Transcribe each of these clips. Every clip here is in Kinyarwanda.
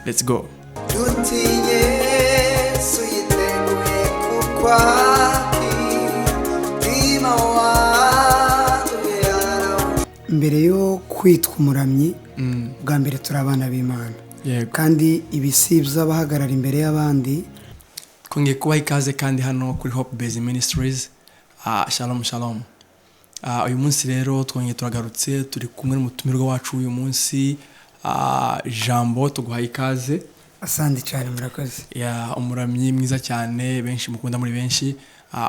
Let's go. Ntutinye, Yesu yiteguye kukwakira, mutima wanduye arawu. Mbere yo kwitwa umuramyi, bwa mbere turi abana b'Imana. Kandi ibi si iby'abahagarara imbere y'abandi. Twongeye kubaha ikaze kandi hano kuri Hope Base Ministries. Shalom shalom. Uyu munsi rero twongeye turagarutse, turi kumwe n'umutumirwa wacu uyu munsi, Jambo, tuguhaye ikaze. Asante cyane, murakoze. Ya, umuramyi mwiza cyane benshi mukunda muri benshi.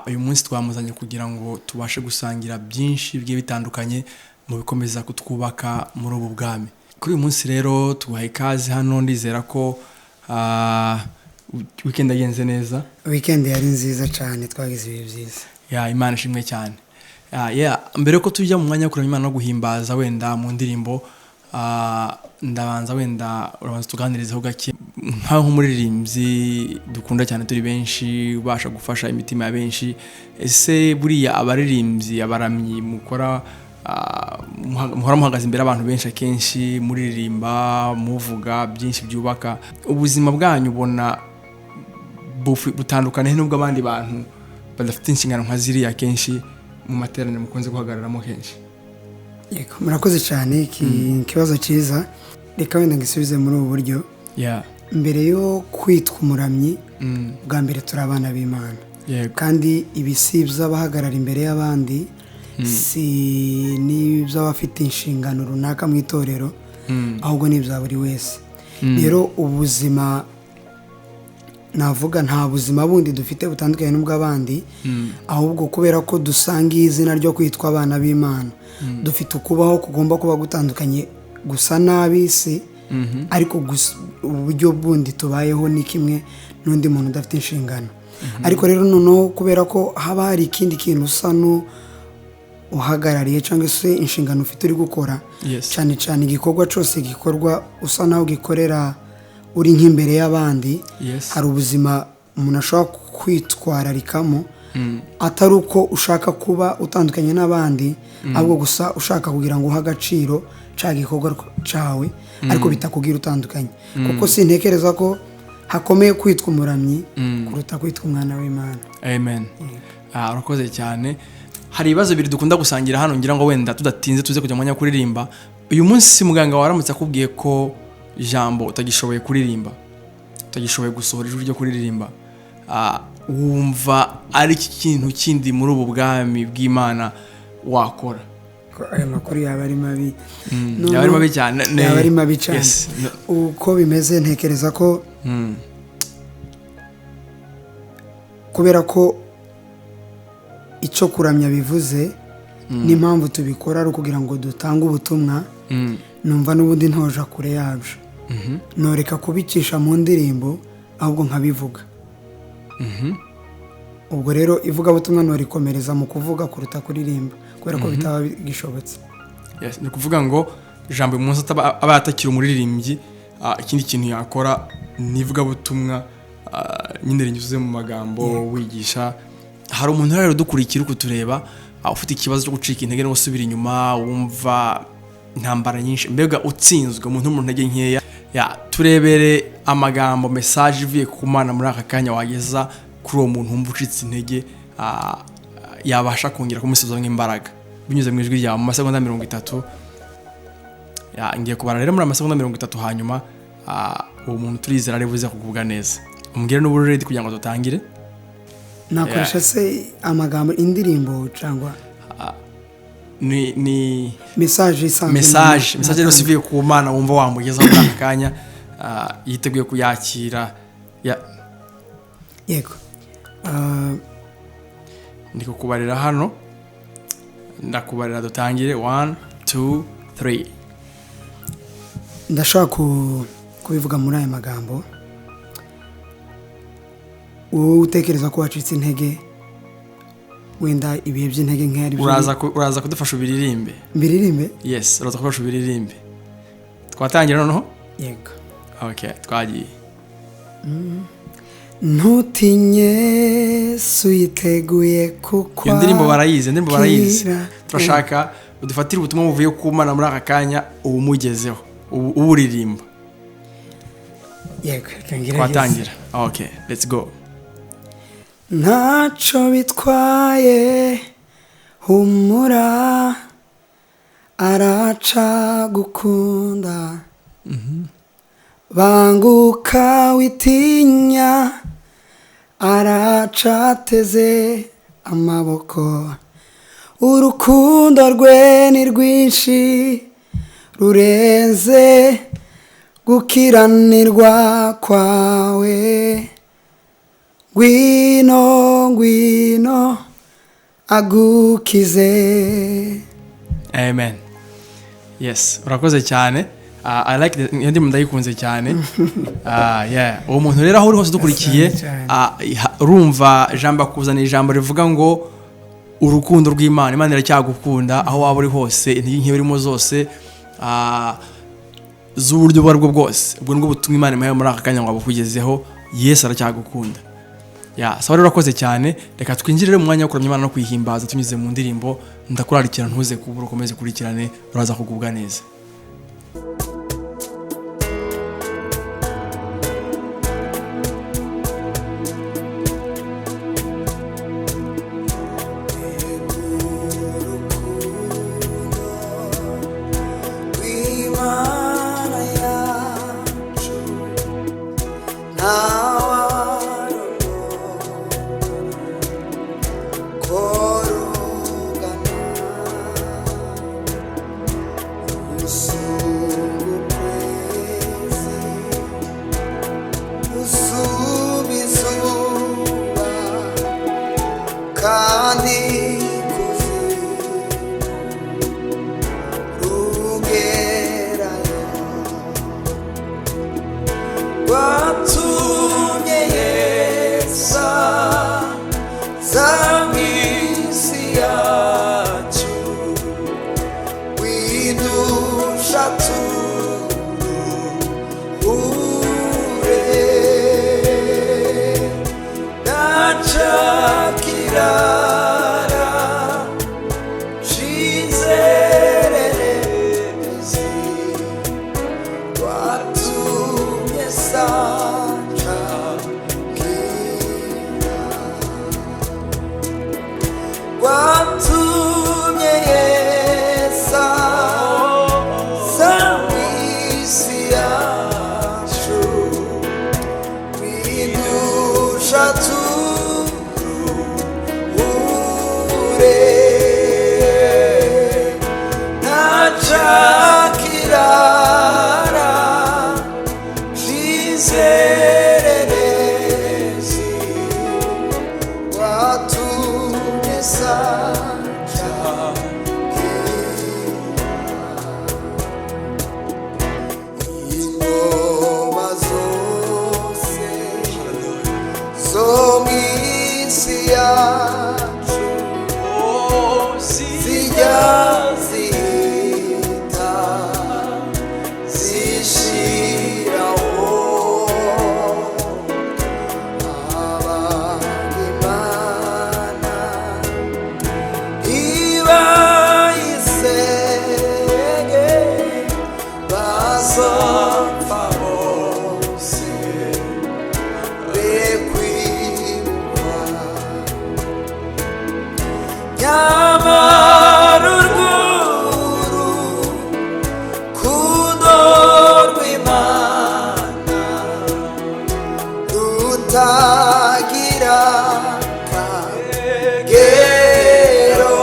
Uyu munsi twamuzanye kugira ngo tubashe gusangira byinshi bigiye bitandukanye mu bikomeza kutwubaka muri ubu bwami. Kuri uyu munsi rero tuguhaye ikaze hano, ndizera ko weekend yagenze neza. Weekend yari nziza cyane, twagize ibihe byiza. Ya, Imana ishimwe cyane. Ya, mbere yuko tujya mu mwanya wo kuramya Imana no guhimbaza wenda mu ndirimbo, ndabanza wenda urabanza tuganirizeho gake nkaho nk'umuririmbyi dukunda cyane turi benshi, ubasha gufasha imitima ya benshi. Ese buriya abaririmbyi, abaramyi mukora, muhora muhagaze imbere y'abantu benshi, akenshi muririmba, muvuga byinshi byubaka ubuzima bwanyu, ubona butandukanye n'ubwo abandi bantu badafite inshingano nka ziriya kenshi mu materaniro mukunze guhagararamo kenshi? Yego, murakoze cyane. Iki kibazo cyiza, reka wenda ngisubize muri ubu buryo. Mbere yo kwitwa umuramyi, bwa mbere turi abana b'Imana. Kandi ibi si iby'abahagarara imbere y'abandi, si n'iby'abafite inshingano runaka mu itorero, ahubwo ni ibya buri wese. Rero ubuzima navuga, nta buzima bundi dufite butandukanye n'ubw'abandi, ahubwo kubera ko dusanga izina ryo kwitwa abana b'Imana, dufite ukubaho kugomba kuba gutandukanye gusa n'ab'isi, ariko gusa uburyo bundi tubayeho ni kimwe n'undi muntu udafite inshingano. Ariko rero noneho kubera ko haba hari ikindi kintu usa uhagarariye cyangwa se inshingano ufite uri gukora, cyane cyane igikorwa cyose gikorwa usa naho gikorera uri nk'imbere y'abandi, hari ubuzima umuntu ashobora kwitwararikamo, atari uko ushaka kuba utandukanye n'abandi, ahubwo gusa ushaka kugira ngo uhe agaciro cya gikorwa cyawe, ariko bitakubwira utandukanye, kuko sintekereza ko hakomeye kwitwa umuramyi kuruta kwitwa umwana w'Imana. Amen. Urakoze cyane. Hari ibibazo bibiri dukunda gusangira hano, ngira ngo wenda tudatinze tuze kujya mu mwanya wo kuririmba. Uyu munsi muganga waramutse akubwiye ko Jambo utagishoboye kuririmba, utagishoboye gusohora ijwi ryo kuririmba, wumva ari iki kintu kindi muri ubu bwami bw'Imana wakora? Ko aya makuru yaba ari mabi. Yaba ari mabi cyane. Yaba ari mabi cyane. Yes. No. Uko bimeze, ntekereza ko kubera ko icyo kuramya bivuze n'impamvu tubikora ari ukugira ngo dutange ubutumwa, numva n'ubundi ntoja kure yabyo, noreka kubicisha mu ndirimbo ahubwo nkabivuga. Ubwo rero ivugabutumwa norikomereza mu kuvuga kuruta kuririmba, kubera ko bitaba bigishobotse. Yes, ni ukuvuga ngo Jambo uyu munsi aba atakiri umuririmbyi, ikindi kintu yakora ni ivugabutumwa, nyine rinyuze mu magambo wigisha. Hari umuntu rero udukurikira, uri kutureba, ufite ikibazo cyo gucika intege no gusubira inyuma, wumva intambara nyinshi, mbega utsinzwe, umuntu uri mu ntege nkeya. Ya, turebere amagambo, message ivuye ku Mana muri aka kanya wageza kuri uwo muntu wumva ucitse intege, yabasha kongera kumusubizamo imbaraga binyuze mu ijwi ryawe mu masegonda 30. Ya, ngiye kubara rero muri amasegonda 30, hanyuma uwo muntu turizera ari buze kugubwa neza. Umbwire n'ubu ready kugira ngo dutangire. Nakoresha se amagambo, indirimbo cyangwa Ni message isanzwe? Message rero ivuye ku Mana wumva wamugezaho muri aka kanya, yiteguye kuyakira. Ya. Yego. Ndi kukubarira hano, ndakubarira dutangire. 1, 2, 3. Ndashaka kubivuga muri aya magambo: wowe utekereza ko wacitse intege, wenda ibihe by'intege nkeya ari byo. Uraza kudufasha ubiririmbe. Mbiririmbe? Yes, uraza kudufasha ubiririmbe. Twatangira noneho? Yego. Okay, twagiye. Ntutinye, Yesu yiteguye kukwakira. Iyo ndirimbo barayizi, indirimbo barayizi. Turashaka udufatire ubutumwa buvuye ku Mana muri aka kanya, ubumugezeho, ubu uburirimba. Yego, reka ngerageze. Twatangira. Okay, let's go. Ntacyo bitwaye, humura, araca gukunda. Banguka, witinya, aracateze amaboko. Urukundo rwe ni rwinshi, rurenze gukiranirwa kwawe. Ngwino, ngwino agukize. Amen. Yes, urakoze cyane. I like iyo ndirimbo, ndayikunze cyane. Yeah, uwo muntu rero aho uri hose dukurikiye, Asante cyane. Urumva ijambo akuzaniye, ijambo rivuga ngo urukundo rw'Imana, Imana iracyagukunda aho waba uri hose, intege nke urimo zose, z'uburyo ubwo aribwo bwose. Ubwo nibwo butumwa Imana imuhaye muri aka kanya ngo abukugezeho. Yesu aracyagukunda. Ya sawa rero, urakoze cyane. Reka twinjire rero mu mwanya wo kuramya Imana no kuyihimbaza tunyuze mu ndirimbo. Ndakurarikira, ntuze kubura, ukomeze ukurikirane, uraza kugubwa neza. Rw'Imana yacu ntawarubona ko rungana. Usumba ukwezi, usumba izuba, kandi kuzimu rugerayo. Rwatumye Yesu aza mw'isi yacu, widusha turuhure. Ntacakirara c'inzererezi, rwatumye saca kira. Rwatumye Yesu aza mw'isi yacu, widusha turuhure. Ntacakirara c'inzererezi, rwatumye saca ingoma zose zo mw'isi yacu zijya zihita zishiraho. Abana ibayisenge bazapfa bose bekwibukwa. Nyamara urukundo rw'Imana rutagira akagero,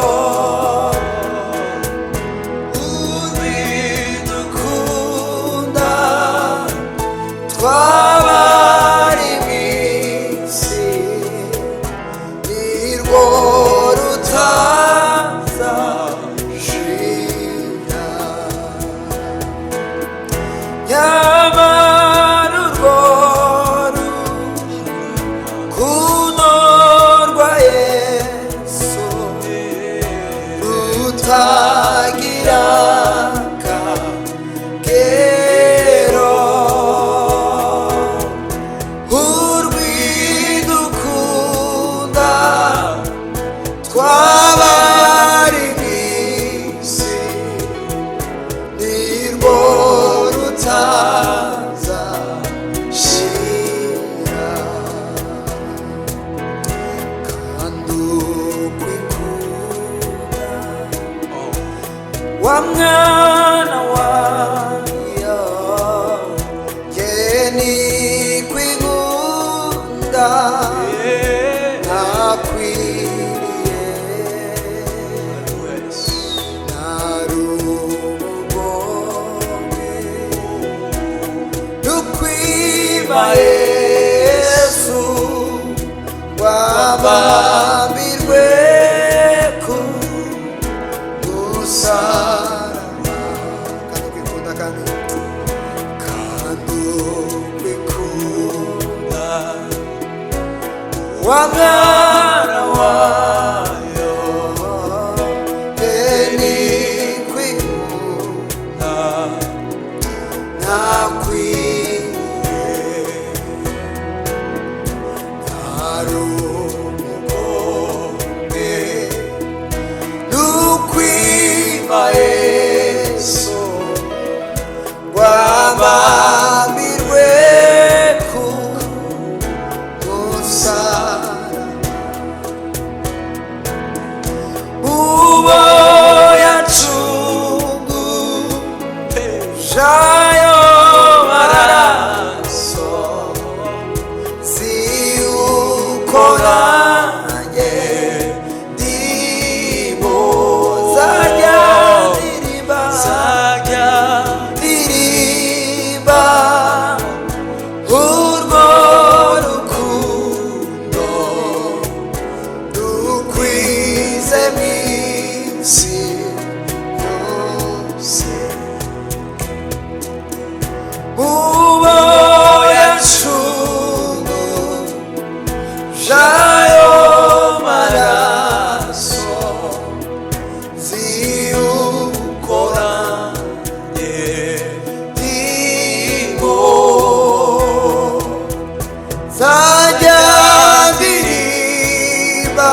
uridukunda twabari mw'isi, nirwo rutazashira. Nyamara urwo rukundo rwa Yesu rutagira akagero, urwidukunda twabari mw'isi, nirwo rutazashira. Wa mwana wayo jye nikwigunda nakwiriye narubugome dukwiba Yesu wabambirwe ku musaraba. Kandi kwikunda, kandi kwikunda wa mwana wayo eni kwikunda nakwiriye narumugome dukwiba Yesu wabambirwe ku musaraba. Ubo yacungu jayo maraso siukoranye ndimo zajya ndirimba ndirimba urwo rukundo dukwize mw'isi yose. Ubo yacungu jayo maraso ziukoranye ndimo zajya ndirimba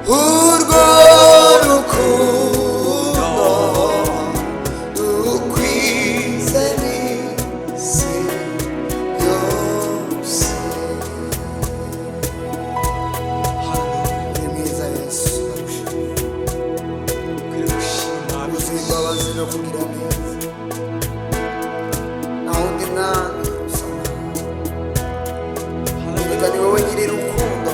urwo rukundo dukwize n'isi yose. Uri mwiza Yesu, ndagushimiye. Wuzuye imbabazi no kugira neza, nta wundi mwami usa nawe. Erega ni wowe nyiri rukundo,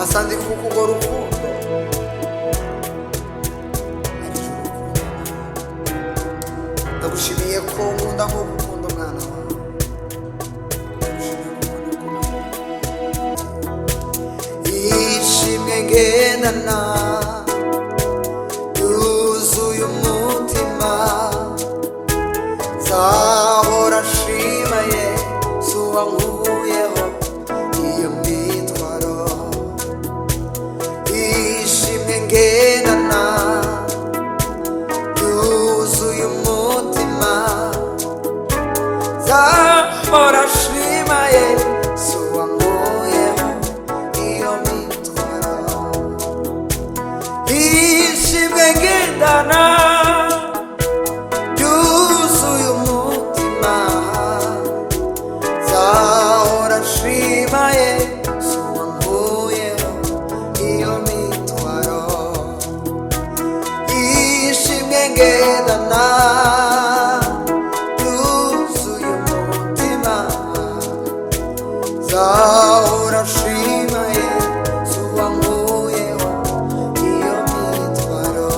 asanze kuko urwo rukundo ari urukundo. Ndagushimiye ko nkunda nk'uko ukunda umwana wawe. Ndagushimiye ko ukunda ishimwe ngendana yuzuye umutima, nzahora nshima Yesu wankuyeho iyo mitwaro. Ishimwe ngendana yuzuye umutima, nzahora nshima Yesu wankuyeho iyo mitwaro. Ishimwe ngendana yuzuye umutima, nzahora nshima Yesu wankuyeho iyo mitwaro. Ishimwe ngendana yuzuye umutima, nzahora nshima Yesu wankuyeho iyo mitwaro.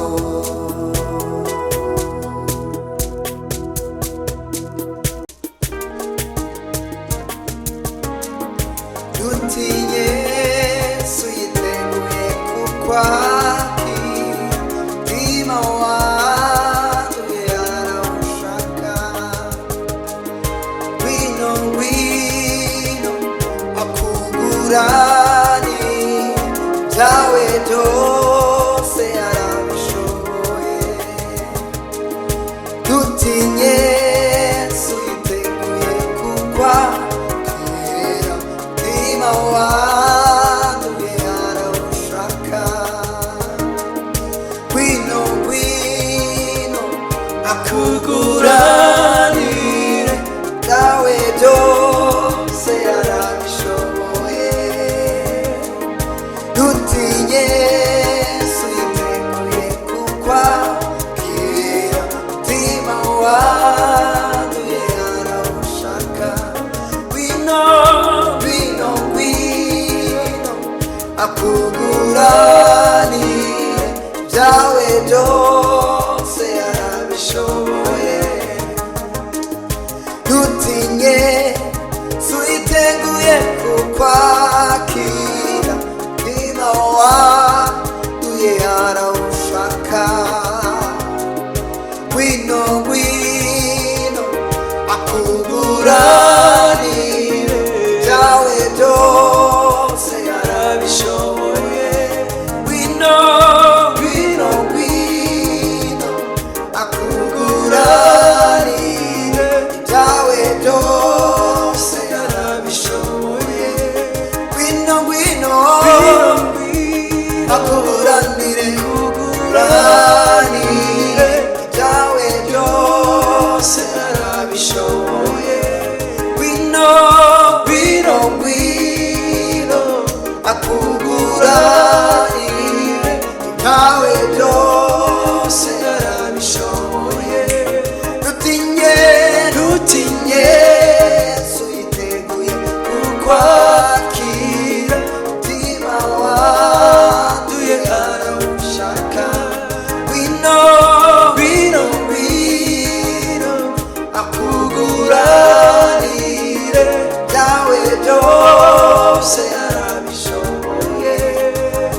Dutinye Yesu yiteguye kukwakira, umutima wanduye arawushaka. Ngwino ngwino akugurane byawe byose arabishoboye. Dutinye Yesu yiteguye kukwakira, umutima wanduye arawushaka. Ngwino ngwino akuguranire byawe byose arabishoboye. Dutinye Yesu yiteguye. Akuguranire, kuguranire ibyawe byose arabishoboye. Ngwino, ngwino, ngwino, akuguranire ibyawe byose arabishoboye. Ntutinye, ntutinye, Yesu yiteguye kukwakira. Umutima wanduye arawushaka. Ngwino, ngwino, ngwino, akuguranire byawe byose arabishoboye.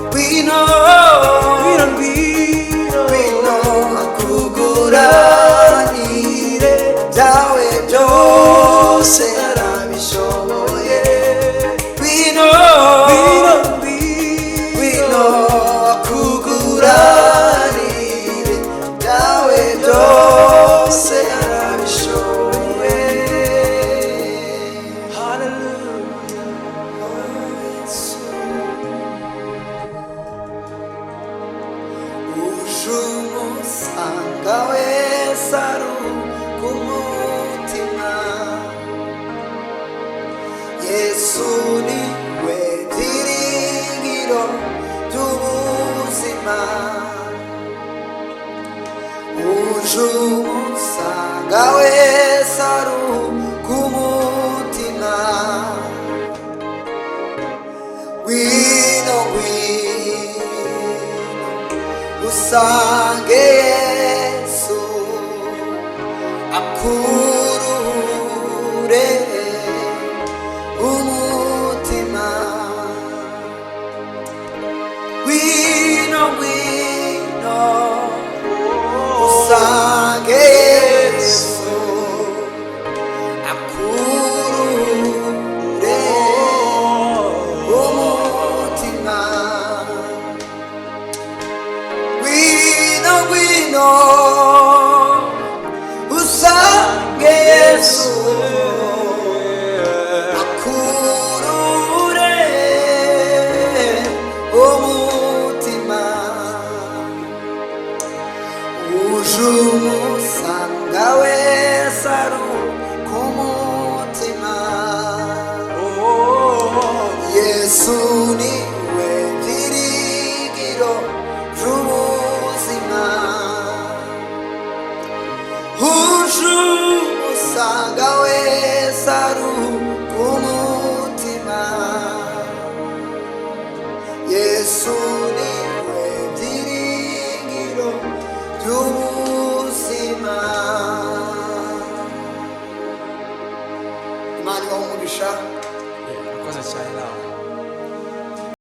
Ngwino, ngwino, ngwino, ngwino, akuguranire byawe byose arabishoboye. Ngwino, ngwino, ngwino, akuguranire byawe byose arabishoboye. Hallelujah. Uje umusanga wese ari ku mutima. Yesu ni we byiringiro by'ubuzima. Uje umusanga wese ari ku mutima. Ngwino, ngwino, usange Yesu, akuruhure umutima. Ngwino, ngwino, usange Yesu, akuruhure umutima. Ngwino, ngwino, usange Yesu, akurure umutima. Uje umusanga wese ari ku mutima. Yesu ni we byiringiro by'ubuzima. Uje umusanga wese